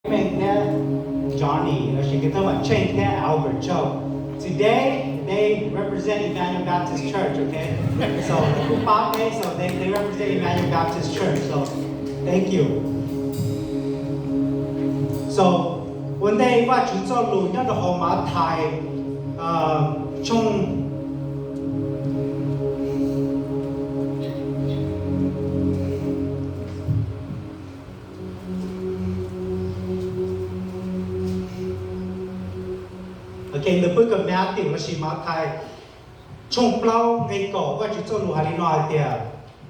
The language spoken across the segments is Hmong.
Meng thiab Johnny, lossis kev thawj mam Tsheej thiab Albert Châu. Today they represent Emmanuel Baptist Church, okay? So kuv pab peb, so they, they represent Emmanuel Baptist Church, so thank you. So ua ntej Vajtswv txoj lus nyob rau hauv Mathais tshooj Okay, the book of Matthew, lossis Mathais, tshooj plaub nqe kaum, Vajtswv txoj lus hais li no hais tias,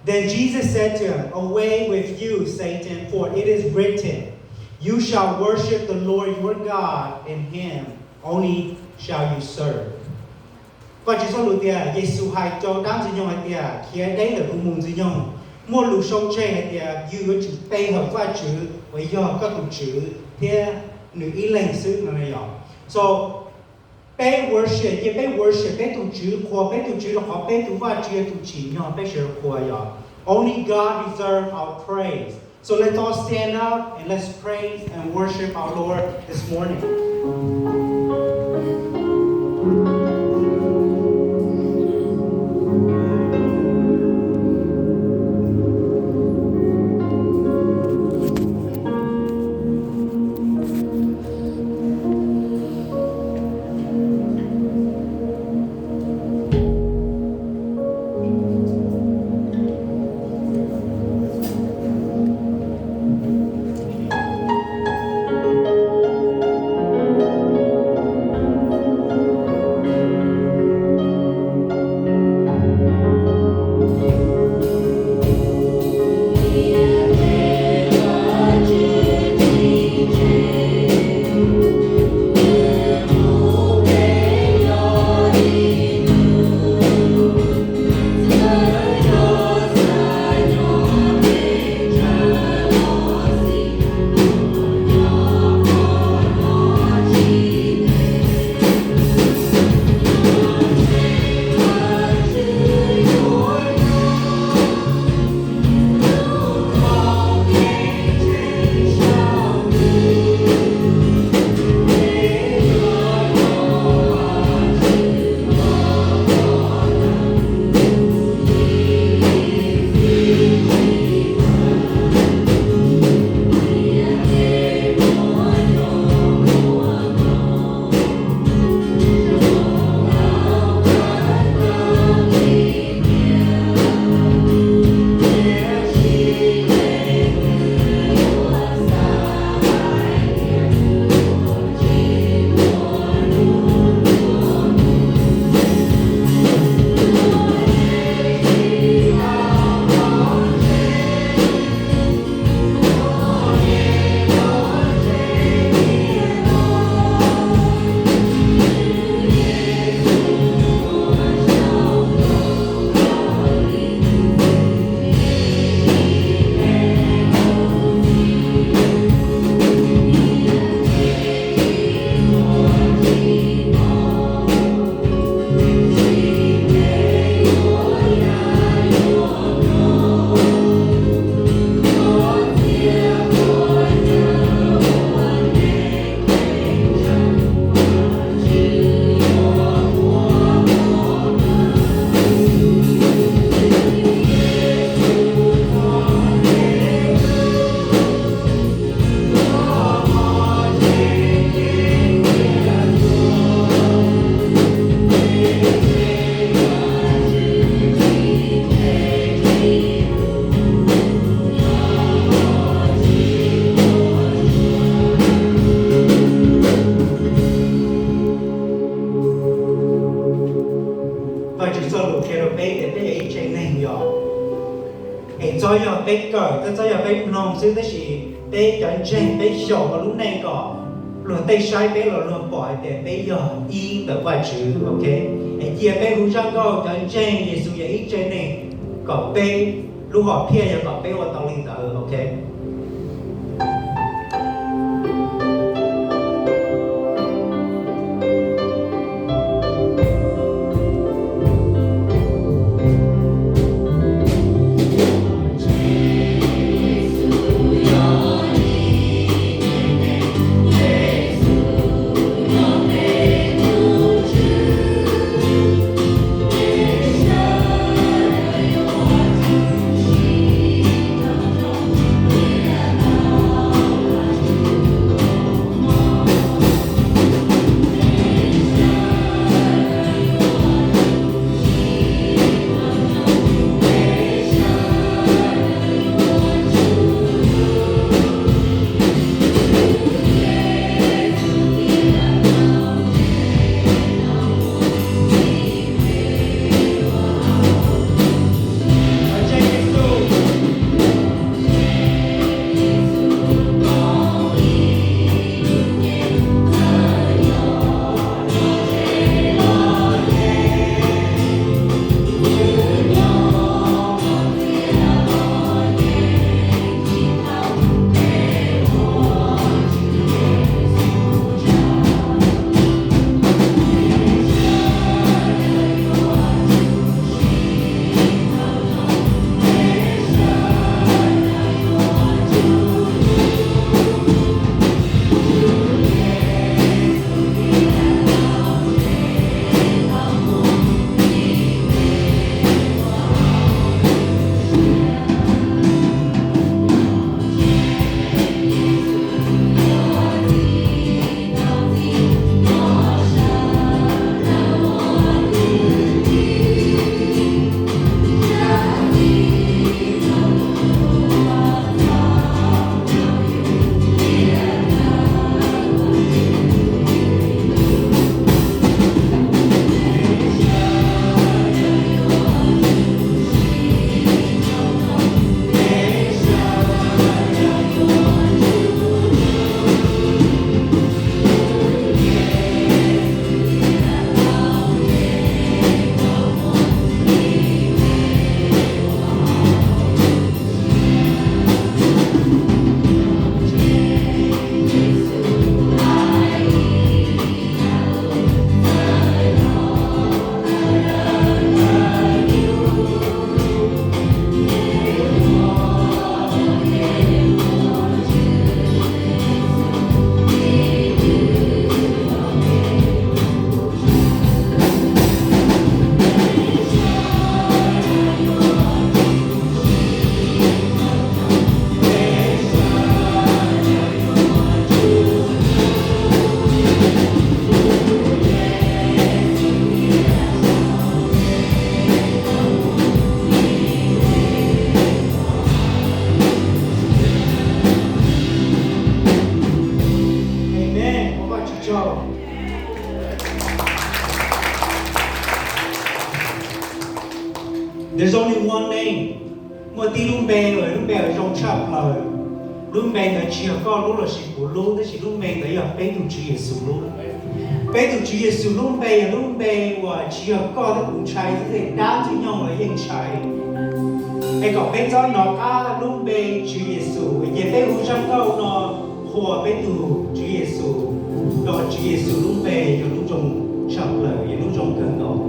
Then Jesus said to him, Away with you, Satan, for it is written, 'You shall worship the Lord your God, and him only shall you serve. Vajtswv txoj lus tias, Yexus hais rau dab Ntxwg Nyoog hais tias, Khiav deb ntawm kuv mus Ntxwg Nyoog, muaj lus sau tseg hais tias yus yuav tsum pe hawm Vajtswv uas yog koj tus Tswv thiab nws ib leeg xwb no yom. So peb worship, cia peb worship peb tus Tswv, qhuas peb tus Tswv rau qhov peb tus Vajtswv yog tus tsim nyog peb sawv daws qhuas yom. Only God deserve our praise. So let's all stand up and let's praise and worship our Lord this morning. Vajtswv txoj lus qhia rau peb tias peb yog ib tse neeg yog, es txhob yog peb kawm, txhob yog peb mloog xwb, tab sis peb cov ntseeg peb xyaum hauv lub neej kom luag tej saib peb los luag pom hais tias peb yog ib ntawm Vajtswv, ok? Es cia peb hu zaj nkauj cov ntseeg Yexus yog ib tse neeg kom peb lub hom phiaj yog kom peb ua tau li ntawd, ok? There's only one name. Muaj tib lub npe uas lub npe uas zoo tshaj plaws. Lub npe ntawd tsis yog koj lub lossis kuv lub, tab sis lub npe ntawd yog peb tus Tswv Yexus lub. Peb tus Tswv Yexus lub npe yog lub npe uas tsis yog koj thiab kuv ntshai xwb, tej dab ntxwg nyoog los yeej ntshai. Es kom peb txhob hnov qab lub npe Tswv Yexus, ces peb hu zaj nkauj no qhuas peb tus Tswv Yexus, rau qhov Tswv Yexus lub npe yog lub zoo tshaj plaws, yog lub zoo kawg nkaus.